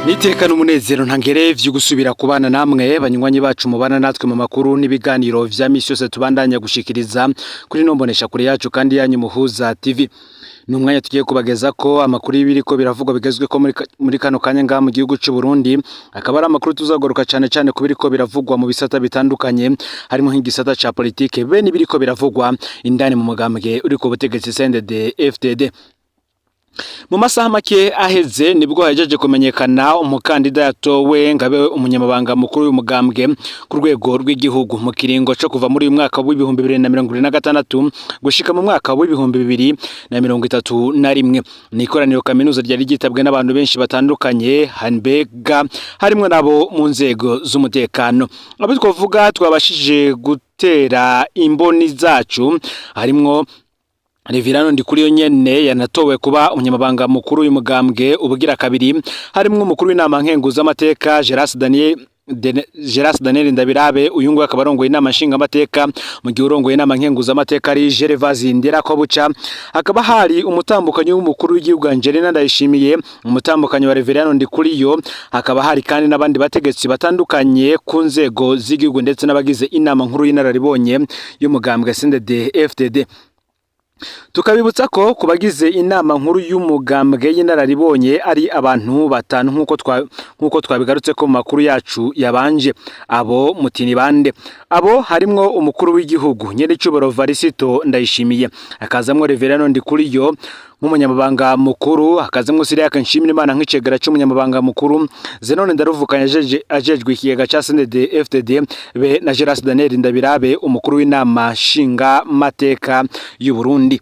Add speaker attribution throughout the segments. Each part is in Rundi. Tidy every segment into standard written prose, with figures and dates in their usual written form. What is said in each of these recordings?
Speaker 1: Niteka n'umunezero ntangere vyo gusubira kubana namwe banywanyi bacu mubana natwe mu makuru n'ibiganiro vya misi yose tubandanya gushikiriza kuri nombonesha kure yacu kandi yanyu Muhuza TV. Ni umwanya tugiye kubageza ko amakuru y'ibiriko biravugwa bigezwe ko muri kano kanya ngaha mu gihugu c'u Burundi, akaba ari amakuru tuzagaruka cane cane ku biriko biravugwa mu bisata bitandukanye, harimo nk'igisata ca politike be n'ibiriko biravugwa indani mu mugambwe uri ku butegetsi CNDD FDD. Mu masaha make aheze nibwo hahejeje kumenyekana umukandida yatowe ngabe umunyamabanga mukuru w'umugambwe ku rwego rw'igihugu mu kiringo co kuva muri uyu mwaka w'2026 gushika mu mwaka w'2031. Ni ikoraniro kaminuza ryari ryitabwe n'abantu benshi batandukanye, hanbega harimwo nabo mu nzego z'umutekano. Abo twavuga twabashije gutera imboni zacu harimwo Reverano Ndikuriyo nyene yanatowe kuba umunyamabanga mukuru uyu mugambwe ubugira kabiri, harimwo umukuru w'inama nkenguzamateka Geras Daniel Ndabirabe, uyu nguyu akaba arongoye inama nshingamateka, mu gihe urongoye inama nkenguzamateka ari Gervais Ndirakobuca. Hakaba hari umutambukanyi w'umukuru w'igihugu Angelina Ndayishimiye, umutambukanyi wa Reverano Ndikuriyo. Hakaba hari kandi n'abandi bategetsi batandukanye ku nzego z'igihugu ndetse n'abagize inama nkuru y'inararibonye y'umugambwe CNDD FDD. Tukabibutsa ko ku bagize inama nkuru y'umugambwe y'inararibonye ari abantu batanu, nk'uko twabigarutse ko mu makuru yacu yabanje. Abo mutini bande? Abo harimwo umukuru w'igihugu nyenicubahiro Varisito Ndayishimiye, hakazamwo Reverano Ndikuriyo nk'umunyamabanga mukuru, hakazamwo Cyriaque Nshimirimana nk'icegera c'umunyamabanga mukuru, Zenone Ndaruvukanye ajejwe ikigega ca CNDD FDD, be na Geras Daniel Ndabirabe, umukuru w'inama nshinga mateka y'u Burundi.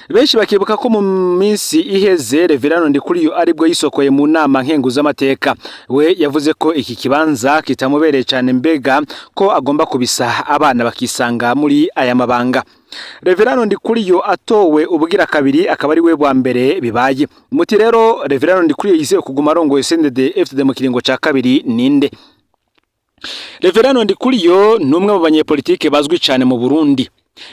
Speaker 1: Benshi bakibuka ko mu minsi iheze Reverano Ndikuriyo aribwo yisokoye mu nama nkenguzamateka. We yavuze ko iki kibanza kitamubereye cyane, mbega ko agomba kubisa abana bakisanga muri aya mabanga. Reverano Ndikuriyo atowe ubugira kabiri, akaba ari we bwa mbere bibaye. Muti rero Reverano Ndikuriyo yizeye kuguma arongoye CNDD FDD mu kiringo ca kabiri ninde? Reverano Ndikuriyo ni umwe mu banyepolitike bazwi cyane mu Burundi,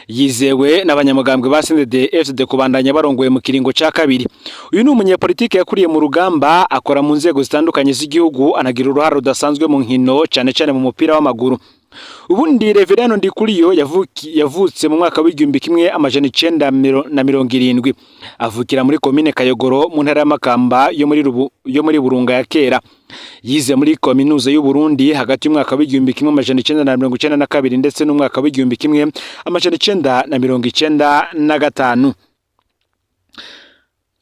Speaker 1: yizewe n'abanyamugambwe ba CNDD FDD kubandanya barongoye mu kiringo ca kabiri. Uyu ni umunyepolitike yakuriye mu rugamba, akora mu nzego zitandukanye z'igihugu, anagira uruhare rudasanzwe mu nkino, cyane cyane mu mupira w'amaguru. Ubundi Reverano Ndikuriyo yavutse mu mwaka w'1970, avukira muri komine Kayogoro mu ntara y'Amakamba yo muri Burunga ya kera. Yize muri kaminuza y'u Burundi hagati y'umwaka w'1992 ndetse n'umwaka w'1995.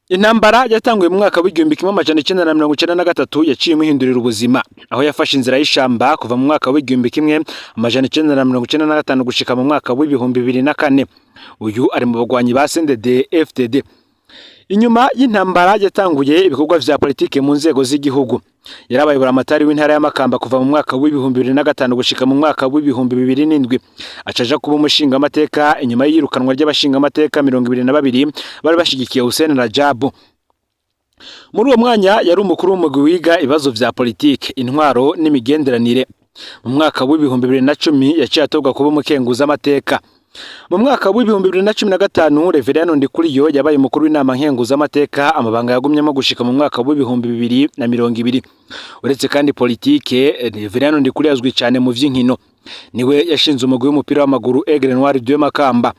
Speaker 1: Intambara yatanguye mu mwaka w'1993 yaciye imuhindurira ubuzima, aho yafashe inzira y'ishamba kuva mu mwaka w'1995 gushika mu mwaka w'2004. Uyu ari mu bagwanyi ba CNDD FDD. Inyuma y'intambara yatanguye ibikorwa vya politike mu nzego z'igihugu. Yarabaye buramatari w'intara y'Amakamba kuva mu mwaka w'2005 gushika mu mwaka w'2007, acaja kuba umushingamateka inyuma y'iyirukanwa ry'abashingamateka 22 bari bashigikiye Hussein Rajabu. Muri uwo mwanya yari umukuru w'umugwi wiga ibibazo vya politike, intwaro n'imigenderanire. Mu mwaka w'2010 yaciye atorwa kuba umukenguzamateka. Mu mwaka w'2015 Reverano Ndikuriyo yabaye umukuru w'inama nkenguzamateka, amabanga yagumyemo gushika mu mwaka w'2020. Uretse kandi politike, Reverano Ndikuriyo azwi cyane mu vy'inkino. Niwe yashinze umugwi w'umupira w'amaguru Aigle Noir de Makamba.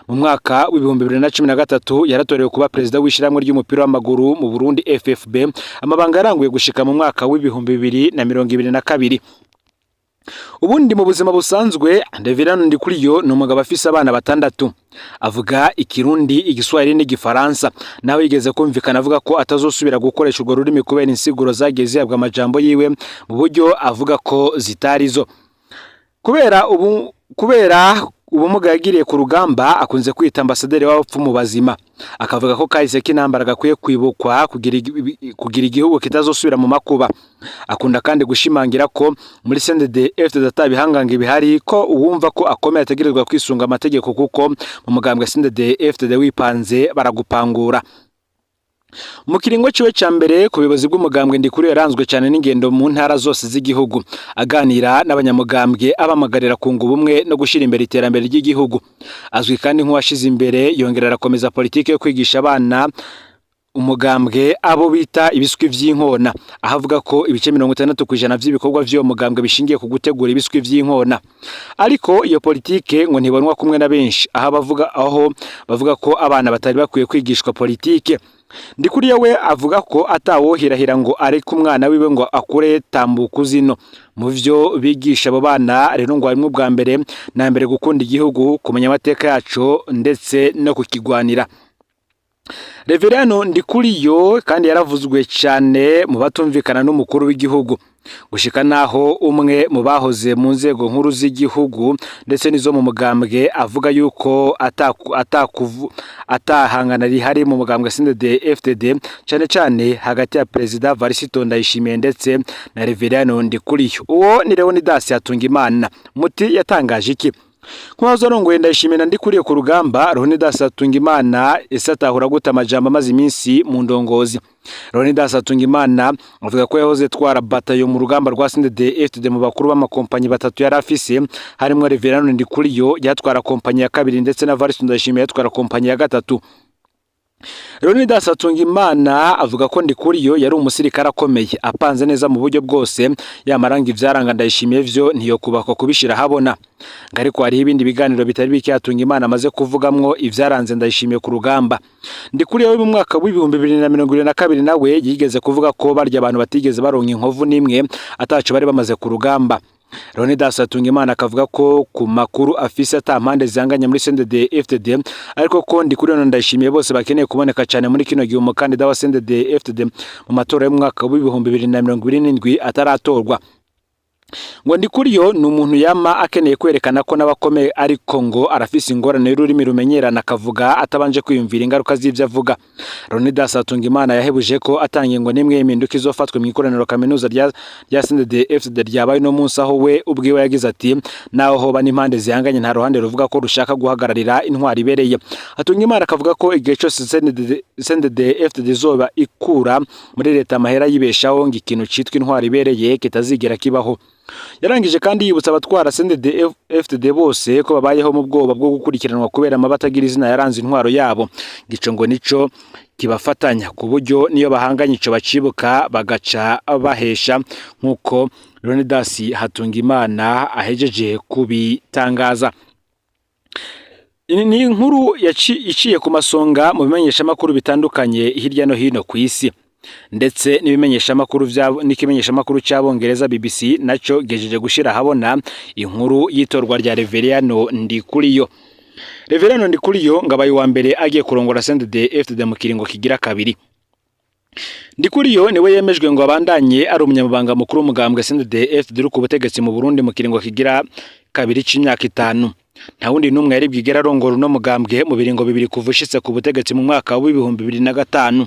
Speaker 1: Mu mwaka w'2013 yaratorewe kuba perezida w'ishyirahamwe ry'umupira w'amaguru mu Burundi FFB, amabanga yaranguye gushika mu mwaka w'2022. Ubundi mu buzima busanzwe Reverano Ndikuriyo ni umugabo afise abana batandatu, avuga Ikirundi, Igiswahili n'Igifaransa, nawe yigeze kumvikana avuga ko atazosubira gukoresha urwo rurimi kubera insiguro zagiye zihabwa amajambo yiwe mu buryo avuga ko zitarizo. Kubera ubumuga yagiriye ku rugamba, akunze kwita ambasaderi w'abapfu mu bazima, akavuga ko kahise k'intambara gakwiye kwibukwa kugira igihugu kitazosubira mu makuba. Akunda kandi gushimangira ko muri CNDD FDD ata bihangange bihari, ko uwumva ko akomeye ategerezwa kwisunga amategeko, kuko mu mugambwe CNDD FDD wipanze baragupangura. Mu kiringo ciwe ca mbere ku buyobozi bw'umugambwe, Ndikuriyo yaranzwe cyane n'ingendo mu ntara zose z'igihugu, aganira n'abanyamugambwe, abamagarira kunga ubumwe no gushyira imbere iterambere ry'igihugu. Azwi kandi nk'uwashize imbere yongera arakomeza politike yo kwigisha abana. Umugambwe abo bita ibiswi vy'inkona, aho avuga ko ibice 60% vy'ibikorwa vy'uwo mugambwe bishingiye ku gutegura ibiswi vy'inkona. Ariko iyo politike ngo ntibonwa kumwe na benshi, aho bavuga ko abana batari bakwiye kwigishwa politike. Ndikuriyo we avuga ko atawohirahira ngo areke umwana wiwe ngo akure tambuka zino. Mu vyo bigisha abo bana rero ngo harimwo ubwa mbere na mbere gukunda igihugu, kumenya amateka yaco ndetse no kukigwanira. Reveriyano Ndikuriyo kandi yaravuzwe cyane mu batumvikana n'umukuru w'igihugu, gushika naho umwe mu bahoze mu nzego nkuru z'igihugu ndetse n'izo mu mugambwe avuga yuko atahangana rihari mu mugambwe CNDD FDD, cyane cyane hagati ya Perezida Varisito Ndayishimiye ndetse na Reveriyano Ndikuriyo. Uwo ni Leonidas Hatungimana. Muti yatangaje iki? Nk'uwahoze arongoye Ndayishimiye na Ndikuriyo ku rugamba, Leonidas Hatungimana ese atahura gute amajambo amaze iminsi mu ndongozi? Leonidas Hatungimana avuga ko yahoze twara batayo mu rugamba rwa CNDD FDD. Mu bakuru b'amakompanyi batatu yari afise harimwo Reveriyano Ndikuriyo yatwara kompanyi ya kabiri, ndetse na Varisito Ndayishimiye yatwara kompanyi ya gatatu. Leonidas Hatungimana avuga ko Ndikuriyo yari umusirikare akomeye, apanze neza mu buryo bwose, yamaranga ivyaranga Ndayishimiye vyo ntiyokubakwa kubishira ahabona. Ngo ariko hariho ibindi biganiro bitari bike Hatungimana amaze kuvugamwo ivyaranze Ndayishimiye ku rugamba. Ndikuriyo we mu mwaka w'2022 nawe yigeze kuvuga ko barya abantu batigeze baronka inkovu n'imwe ataco bari bamaze ku rugamba. Leonidas Hatungimana akavuga ko ku makuru afise ata mpande zihanganye muri CNDD FDD, ariko ko Ndikuriyo na Ndayishimiye bose bakeneye kuboneka cyane muri kino gihe umukandida wa CNDD FDD mu matora y'umwaka w'2027 ataratorwa. Ngo Ndikuriyo ni umuntu yama akeneye kwerekana ko n'abakomeye, ariko ngo arafise ingorane y'ururimi rumenyerana, akavuga atabanje kwiyumvira ingaruka z'ivyo avuga. Leonidas Hatungimana yahebuje ko atanga ingingo n'imwe y'impinduka izofatwa mu ikoraniro kaminuza rya CNDD FDD ryabaye uno munsi, aho we ubwiwe yagize ati: "Naho hoba n'impande zihanganye, nta ruhande ruvuga ko rushaka guhagararira intwari ibereye." Hatungimana akavuga ko igihe cyose CNDD FDD izoba ikura muri leta amahera yibeshaho, ngo ikintu citwa intwari ibereye kitazigera kibaho. Yarangije kandi yibutsa abatwara CNDD FDD bose ko babayeho mu bwoba bwo gukurikiranwa kubera amabi atagira izina yaranze intwaro yabo. Gico ngo nico kibafatanya, ku buryo niyo bahanganye ico bacibuka bagaca bahesha, nk'uko Leonidas Hatungimana ahejeje kubitangaza. Ni inkuru iciye ku masonga mu bimenyeshamakuru bitandukanye hirya no hino ku isi, ndetse n'ibimenyeshamakuru n'ikimenyeshamakuru cy'Abongereza BBC naco gejeje gushira ahabona inkuru y'itorwa rya Reveriyano Ndikuriyo. Reveriyano Ndikuriyo ngo abaye uwa mbere agiye kurongora CNDD FDD mu kiringo kigira kabiri. Ndikuriyo niwe yemejwe ngo abandanye ari umunyamabanga mukuru w'umugambwe CNDD FDD uri ku butegetsi mu Burundi mu kiringo kigira kabiri c'imyaka 5. Nta wundi n'umwe yari bwigera arongora uno mugambwe mu biringo bibiri kuva ushitse ku butegetsi mu mwaka w'2005.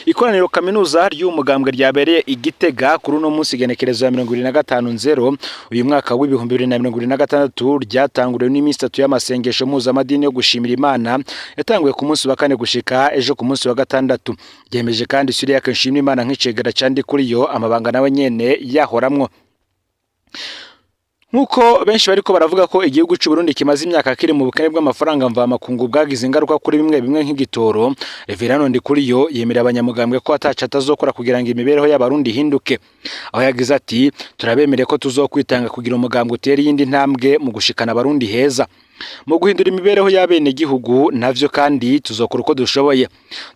Speaker 1: Ikoraniro kaminuza ry'uyu mugambwe ryabereye i Gitega kuri uno munsi, igenekerezo ya 25/0 uyu mwaka w'2026, ryatanguriwe n'iminsi 3 y'amasengesho mpuzamadini yo gushimira Imana, yatanguye ku munsi wa kane gushika ejo ku munsi wa gatandatu. Ryemeje kandi Cyriaque Nshimiyimana nk'icegera ca Ndikuriyo, amabanga nawe nyene yahoramwo. Nk'uko benshi bariko baravuga ko igihugu c'u Burundi kimaze imyaka kiri mu bukene bw'amafaranga mvamakungu bwagize ingaruka kuri bimwe bimwe nk'igitoro, Reveriyano Ndikuriyo yemerera abanyamugambwe ko ataco atazokora kugira ngo imibereho y'Abarundi ihinduke, aho yagize ati: "Turabemereye ko tuzokwitanga kugira umugambwe utere iyindi ntambwe mu gushikana Abarundi heza, mu guhindura imibereho y'abenegihugu. Navyo kandi tuzokora uko dushoboye.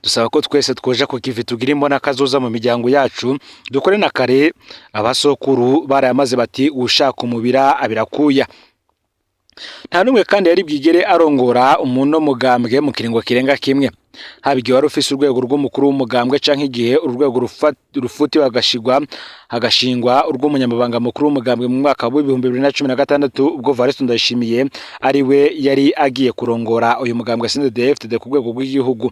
Speaker 1: Dusaba ko twese twoja ku kivi, tugira imbona kazoza mu miryango yacu, dukore na kare. Abasokuru barayamaze bati: uwushaka umubira abirakuya." Nta n'umwe kandi yari bwigere arongora umuno mugambwe mu kiringo kirenga kimwe, haba igihe wari ufise urwego rw'umukuru w'umugambwe canke igihe urwego rufutiwe hagashingwa urw'umunyamabanga mukuru w'umugambwe mu mwaka w'2016, ubwo Varisito Ndayishimiye ari we yari agiye kurongora uyu mugambwe CNDD-FDD ku rwego rw'igihugu.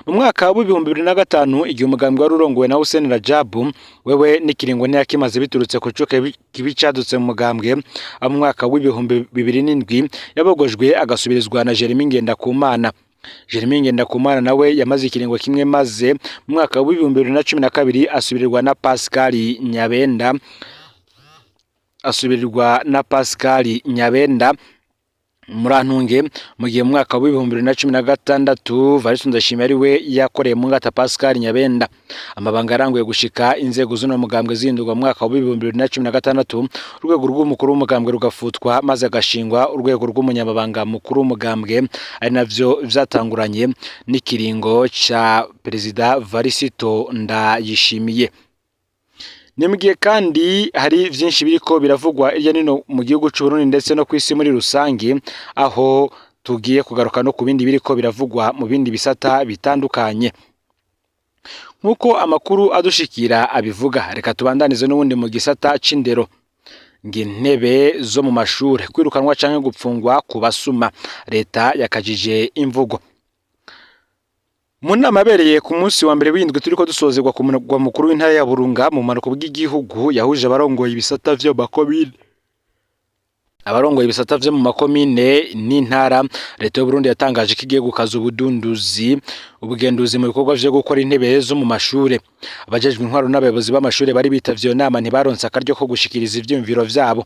Speaker 1: Mu mwaka w'2005, igihe umugambwe wari urongowe na Hussein Rajabu, wewe n'ikiringo ntiyakimaze biturutse ku cuka kibi cadutse mu mugambwe. Mu mwaka w'2007 yabogojwe agasubirizwa na Jeremy Ngendakumana. Jeremy Ngendakumana nawe yamaze ikiringo kimwe, maze mu mwaka w'2012 asubirirwa na Pascal Nyabenda. Murantunge, mu gihe mu mwaka w'2016 Varisto Ndayishimiye ari we yakoreye mu ngata Pascal Nyabenda. Amabanga yaranguye gushika inzego z'uno mugambwe zihindurwa mu mwaka w'2016, urwego rw'umukuru w'umugambwe rugafutwa maze agashingwa urwego rw'umunyamabanga mukuru w'umugambwe, ari navyo vyatanguranye n'ikiringo ca Perezida Varisito Ndayishimiye. Ni mu gihe kandi hari vyinshi biriko biravugwa hirya no hino mu gihugu c'u Burundi ndetse no kw'isi muri rusangi, aho tugiye kugaruka no ku bindi biriko biravugwa mu bindi bisata bitandukanye. Nk'uko amakuru adushikira abivuga, reka tubandanize n'ubundi mu gisata c'indero. Ng'intebe zo mu mashure, kwirukanwa canke gupfungwa ku basuma, leta yakajije imvugo. Mu nama yabereye ku munsi wa mbere w'indwi turiko dusozerwa ku murwa mukuru w'intara ya Burunga mu bumanuko bw'igihugu, yahuje abarongoye ibisata vyo makomine, abarongoye ibisata vyo mu makomine n'intara, leta y'Uburundi yatangaje ko igiye gukaza ubudunduzi ubugenduzi mu bikorwa vyo gukora intebe zo mu mashure. Abajejwe intwaro n'abayobozi b'amashure bari bitavye iyo nama ntibaronse akaryo ko gushikiriza ivyiyumviro vyabo.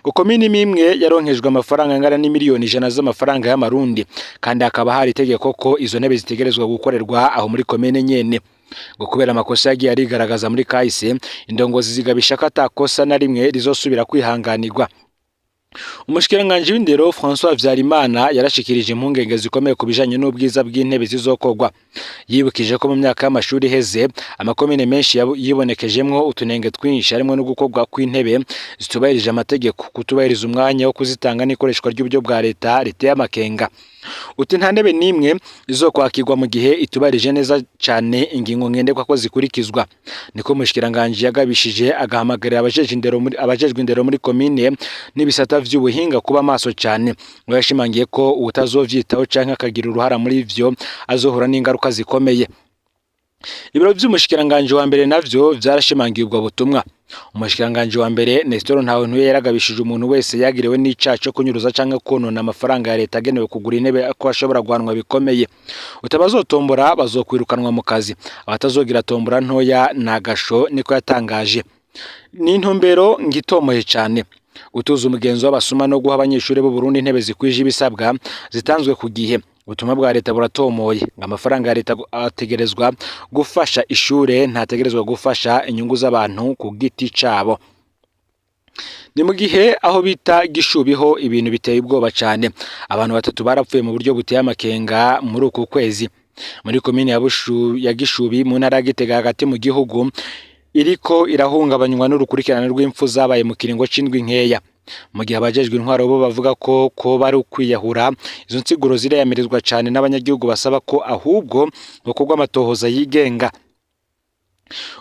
Speaker 1: Ngo komine imwe yaronkejwe amafaranga angana n'imiliyoni 100 z'amafaranga y'amarundi, kandi hakaba hari itegeko ko izo ntebe zitegerezwa gukorerwa aho muri komine nyene. Ngo kubera amakosa yagiye arigaragaza muri kahise, indongozi zigabisha ko atakosa na rimwe rizosubira kwihanganirwa. Umushikiranganji w'indero François Habyarimana yarashikirije impungenge zikomeye ku bijanye n'ubwiza bw'intebe zizokorwa. Yibukije ko mu myaka y'amashuri iheze amakomine menshi yibonekejemwo utunenge twinshi, harimwo no gukorwa kw'intebe zitubahirije amategeko, kutubahiriza umwanya wo kuzitanga n'ikoreshwa ry'uburyo bwa leta riteye amakenga. Uti nta ntebe n'imwe izokwakirwa mu gihe itubahirije neza cane ingingo ngenderwa ko zikurikizwa. Niko umushikiranganji yagabishije, agahamagarira abajejwe indero muri komine n'ibisata vy'ubuhinga kuba maso cane. Ngo yashimangiye ko uwutazovyitaho canke akagira uruhara muri ivyo azohura n'ingaruka zikomeye. Ibiro vy'umushikiranganji wa mbere navyo vyarashimangiye ubwo butumwa. Umushikiranganji wa mbere Nestor Ntahontuye yaragabishije umuntu wese yagiriwe n'icaha co kunyuruza canke konona amafaranga ya leta agenewe kugura intebe ko ashobora guhanwa bikomeye. Utabazotombora bazokwirukanwa mu kazi, abatazogira tombora ntoya nagasho, niko yatangaje. Ni intumbero ngitomoye cane gutuza umugenzo w'abasuma no guha abanyeshuri b'u Burundi intebe zikwije ibisabwa zitanzwe ku gihe. Ubutumwa bwa leta buratomoye ngo amafaranga ya leta ategerezwa gufasha ishure, ntategerezwa gufasha inyungu z'abantu ku giti cabo. Ni mu gihe aho bita Gishubiho ibintu biteye ubwoba cane. Abantu batatu barapfuye mu buryo buteye amakenga muri uku kwezi muri komine ya Gishubi mu ntara ya Gitega hagati mu gihugu, iriko irahungabanywa n'urukurikirane rw'impfu zabaye mu kiringo c'indwi nkeya. Mu gihe abajejwe intwaro bo bavuga ko koba ari ukwiyahura, izo nsiguro zirayamirizwa cane n'abanyagihugu basaba ko ahubwo bokorwa amatohoza yigenga.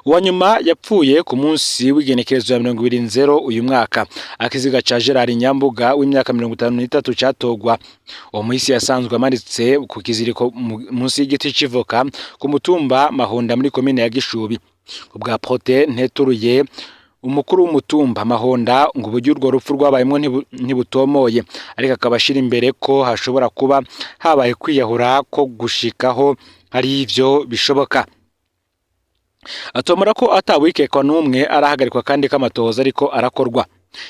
Speaker 1: Uwa nyuma yapfuye ku munsi w'igenekerezo ya 20 uyu mwaka. Akiziga ca Gerard Nyambuga w'imyaka 53 catogwa. Uwo muhisi yasanzwe amanitse ku kiziriko munsi y'igiti c'ivoka ku mutumba Mahonda muri komine ya Gishubi. Ubwa Prote Nteturuye, umukuru w'umutumba Mahonda, ngo uburyo urwo rupfu rwabayemwo ntibutomoye, ariko akaba ashira imbere ko hashobora kuba habaye kwiyahura, ko gushikaho hari ivyo bishoboka. Atomora ko atawikekwa n'umwe arahagarikwa kandi ko amatohoza ariko arakorwa.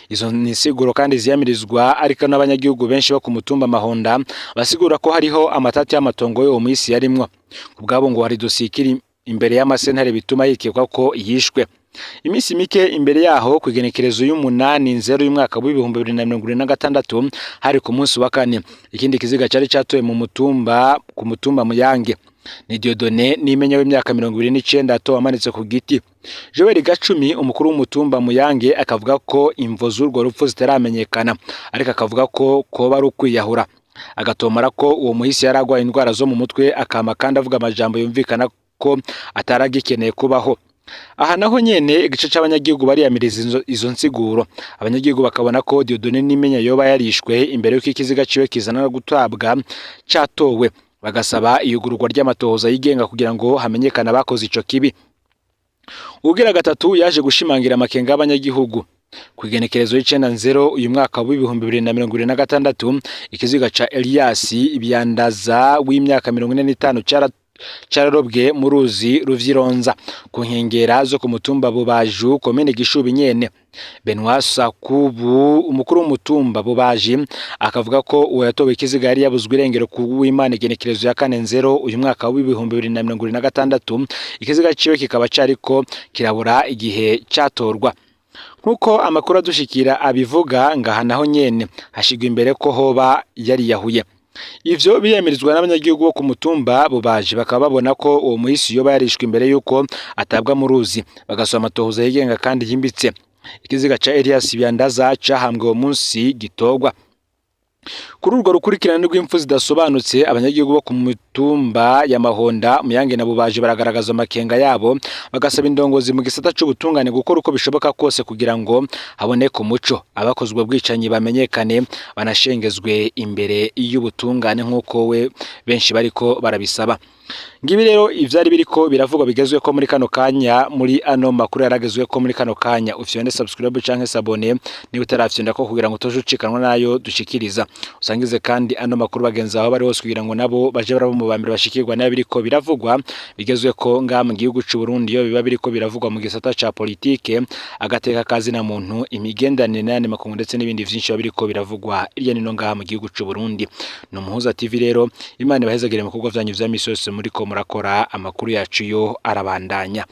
Speaker 1: Izo ni insiguro kandi ziyamirizwa ariko n'abanyagihugu benshi bo ku mutumba Mahonda, basigura ko hariho amatati y'amatongo y'uwo muhisi yarimwo. Ku bwabo ngo hari dosiye ikiri imbere y'amasentare bituma yikekwa ko yishwe. Iminsi mike imbere yaho, ku igenekerezo y'8 Nzero y'umwaka w'2026, hari ku munsi wa kane, ikindi kiziga cari catowe mu mutumba ku mutumba Muyange. Ni Dieudonné Nimenya w'imyaka 29 atowe amanitse ku giti. Joel Gacumi, umukuru w'umutumba Muyange, akavuga ko imvo z'urwo rupfu zitaramenyekana, ariko akavuga ko koba ari ukwiyahura. Agatomora ko uwo muhisi yari agwaye indwara zo mu mutwe, akama kandi avuga amajambo yumvikana ko ataragikeneye kubaho. Aha naho nyene igice c'abanyagihugu bariyamiriza izo nsiguro. Abanyagihugu bakabona ko Dieudonné Nimenya yoba yarishwe imbere y'uko ikiziga ciwe kizana gutabwa catowe, bagasaba iyugururwa ry'amatohoza yigenga kugira ngo hamenyekane abakoze ico kibi. Uwugira gatatu yaje gushimangira amakenga y'abanyagihugu. Ku igenekerezo y'9 Nzero uyu mwaka w'2026, ikiziga ca Elias Ibyandaza w'imyaka 45 cararobwe mu ruzi Ruvyironza ku nkengera zo ku mutumba Bubaju, komine Gishubi nyene. Benoit Sakubu, umukuru w'umutumba Bubaji, akavuga ko uwo yatowe ikiziga yari yabuzwe irengero ku w'Imana igenekerezo ya 4 nzero uyu mwaka w'2026, ikiziga ciwe kikaba cariko kirabura igihe catorwa. Nk'uko amakuru adushikira abivuga, ngaha naho nyene hashigwa imbere ko hoba yariyahuye. Ivyo biyamirizwa n'abanyagihugu bo ku mutumba Bubaji, bakaba babona ko uwo muhisi yoba yarishwe imbere y'uko atabwa mu ruzi, bagasaba amatohoza yigenga kandi yimbitse. Ikiziga ca Elias Byandaza cahambwe uwo munsi gitorwa. Kuri urwo rukurikirane rw'impfu zidasobanutse, abanyagihugu bo ku mitumba ya Mahonda, Muyange na Bubaji baragaragaza amakenga yabo, bagasaba indongozi mu gisata c'ubutungane gukora uko bishoboka kose kugira ngo haboneke umuco, abakoze ubwo bwicanyi bamenyekane, banashengezwe imbere y'ubutungane nk'uko we benshi bariko barabisaba. Ngibi rero ivyari biriko biravugwa bigezweko muri kano kanya, muri ano makuru yaragezweko muri kano kanya. Ufyonde subscribe canke s'abonner niba utarafyonda ko, kugira ngo utoje ucikanwa nayo dushikiriza. Usangize kandi ano makuru bagenzi aho bari hose, kugira ngo nabo baje baraba mu bambere bashikirwa nayo biriko biravugwa bigezweko ngaha mu gihugu c'u Burundi, iyo biba biriko biravugwa mu gisata ca politike, agateka kazina muntu, imigenderanire n'ayandi makungu, ndetse n'ibindi vyinshi biba biriko biravugwa hirya no hino ngaha mu gihugu c'u Burundi. Ni Umuhuza TV rero. Imana ibahezagire mu bikorwa vyanyu vya misi yose muriko murakora. Amakuru yacu yo arabandanya.